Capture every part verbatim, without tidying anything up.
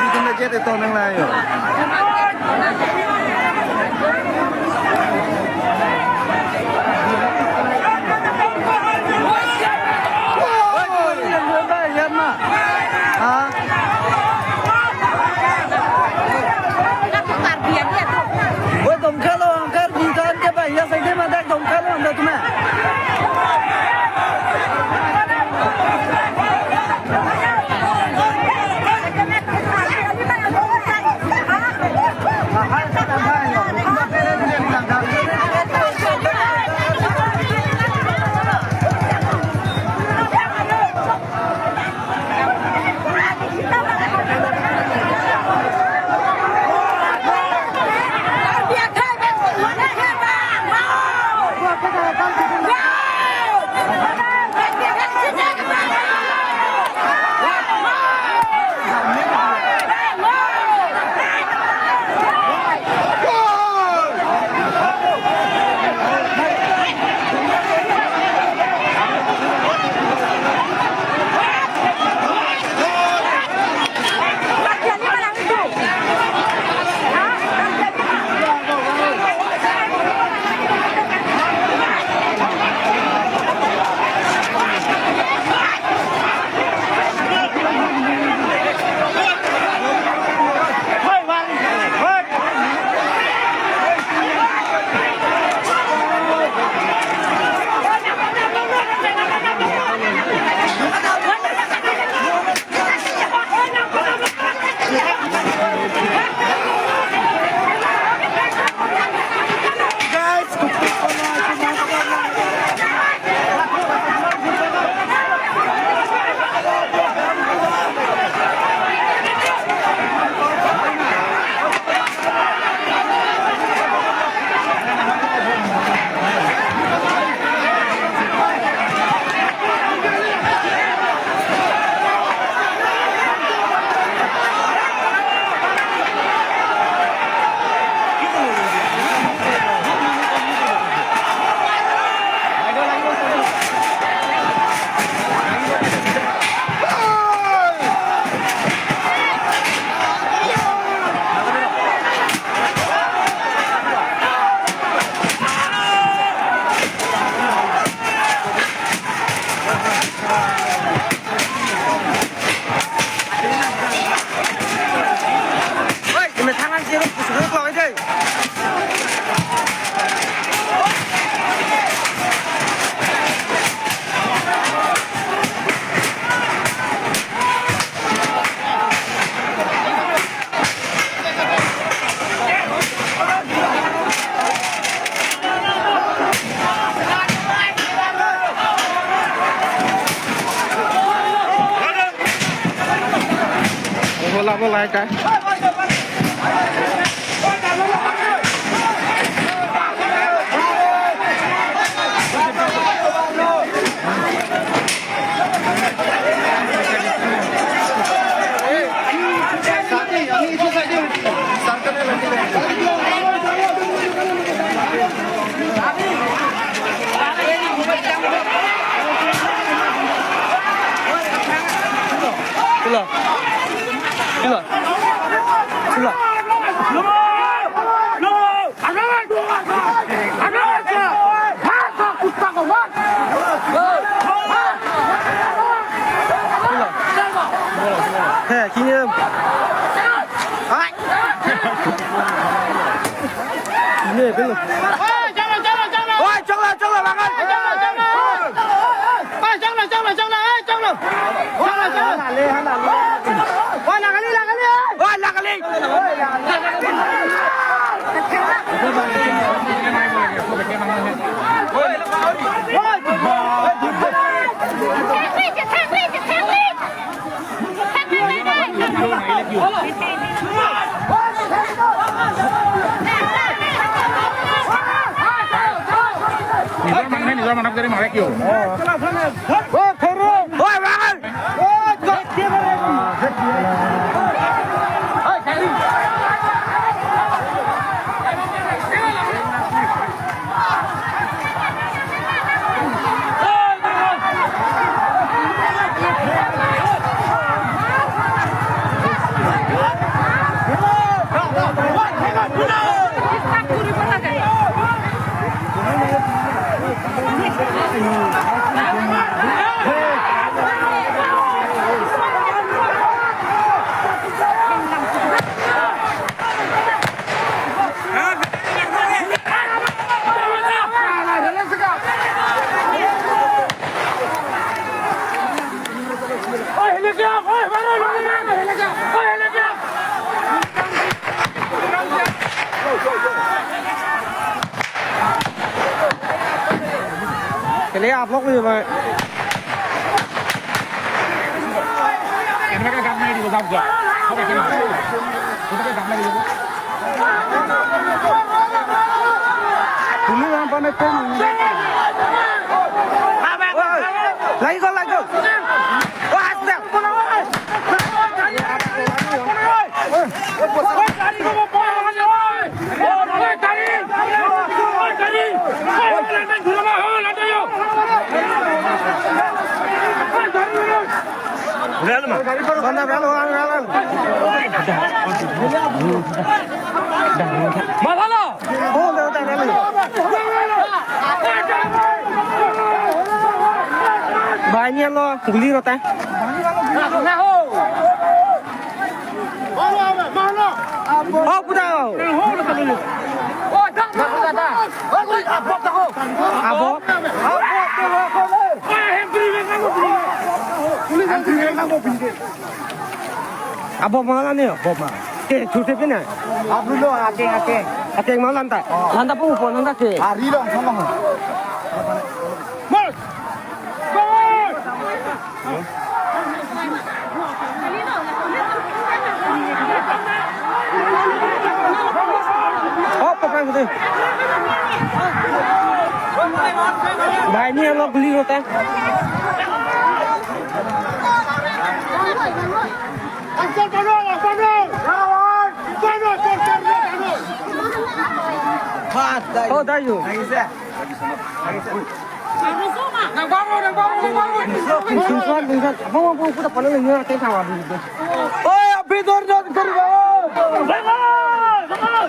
Itum na jet eto nang layo. Oi, oi, oi, oi, oi, yan ma. Ha? Oi, Dongkhalo, angkar di tan ke ba, ya, sai de ma dak Dongkhalo anda tu ma. Oi, kami tangan siruk, siruk lo ide. Bola, bola, ka. Sila. Sila. Sila. He, kini. Hai. Kini, belum. Oi, chalo, chalo, chalo. Oi, chalo, chalo, bangan. Oi, chalo, chalo. Oi, chalo, chalo, chalo. Oi, chalo. Chalo, chalo. Hala le, hala le. Oi, la kali, la kali, oi. Oi, la kali. Nijor mangna, nijor mangna, kiri mangna kyo. Oi, bangan. Le, आप लोग भी भाई। এনেকে গান মাৰি দিব, যাওক, যাওক। সব একে নহয়। এনেকে গান মাৰি দিব। তুমি গান পোৱা নাই, কোন? লাগি গ'ল, লাগি গ'ল। অ, হাত দে। Bahini lo, guli rota. Oh, kuda. Abo. Abo malan ni. Abo ma. Ke, chute pina. Ablu lo, akeng, akeng. Akeng malan ta. Lanta pu po, lanta ke. Ari lo, sama. Oh, papan gitu. Bahini lo guli rota. Oh, dayu. Nang baru, nang baru, nang baru. Sungsuan, sungsuan. Apa mau putar panen ini, kayak sama dulu. Oi, abhi dor dor kar. Bangun! Bangun! Bangun!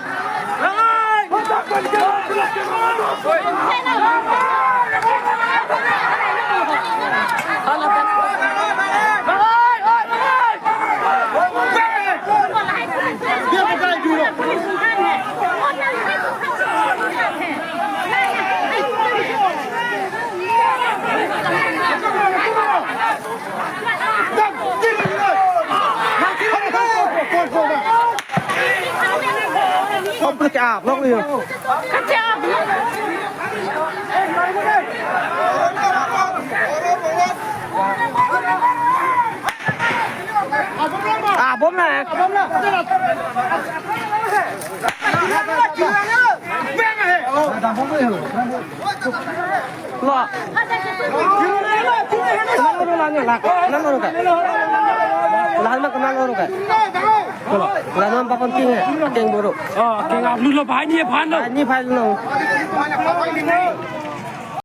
Apa ke up, lo yo? Ah, bom na. Lo. Nang oro lang ya, lak. Nang oro ka. Lahan ma kenal oro ka. Lo. Lahan ma papan king ya, king boro. Oh, king ablu lo, bahini aphan lo. Bahini aphan lo.